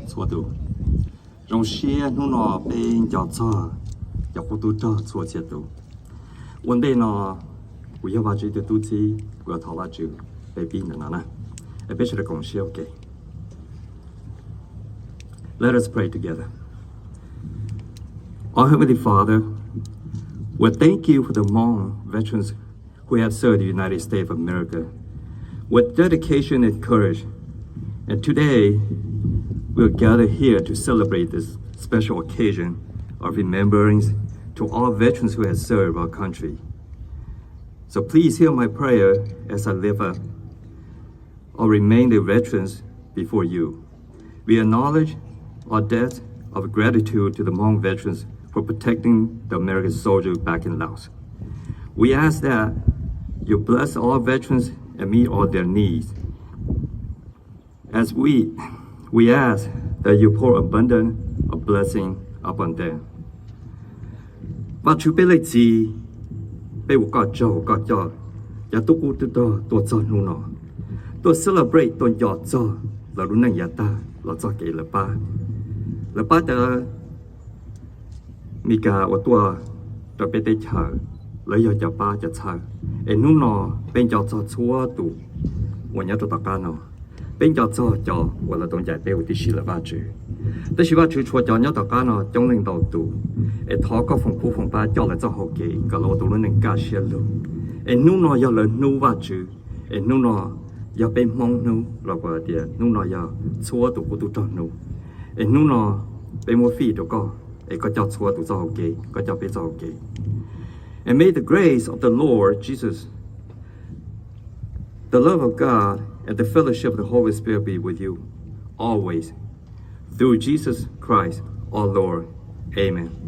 Txhua tus, zoo siab hnub no peb nco txog cov qub tub rog txhua txhia tus. Ua ntej no, kuv yog Vajtswv tus tub txib, kuv yuav thov Vajtswv peb pib ntawm no na. Peb sawv daws koom siab ua ke. Let us pray together. Our Heavenly Father, we thank you for the Hmong veterans who have served the United States of America with dedication and courage. And today, we are gathered here to celebrate this special occasion of remembrance to all veterans who have served our country. So please hear my prayer as I lift up our remaining veterans before you. We acknowledge our debt of gratitude to the Hmong veterans for protecting the American soldier back in Laos. We ask that you bless all veterans and meet all their needs. As we, we ask that you pour abundance of blessing upon them. Vajtswv peb leej txiv, peb ua koj tsaug koj coj cov tub qub tub rog tuaj txog hnub no, tuaj celebrate, tuaj nco txog lawv lub neej yav tag los txog kev lawv pab, lawv pab cov Meskas uas tuaj rau peb teb chaws, lawv yog cov pab cov txhawb. Es hnub no peb nco txog txhua tus uas nyob rau tom qab no, peb nco txog cov uas lawv tau ncaim peb huv tib si lawm Vajtswv. Tab sis Vajtswv, tshuav cov nyob tom qab no coob leej ntau tus, es thov koj foom kub foom pab coj lawv txoj hau kev kom lawv ua tau lub neej kaj siab lug. Es hnub no yog lawv hnub Vajtswv, es hnub no yog peb Hmoob hnub los tias hnub no yog txhua tus qub tub rog hnub. Es hnub no peb muab fij rau koj, es koj coj txhua tus txoj hau kev, koj coj peb txoj hau kev. And may the grace of the Lord Jesus, the love of God, and the fellowship of the Holy Spirit be with you always. Through Jesus Christ, our Lord. Amen.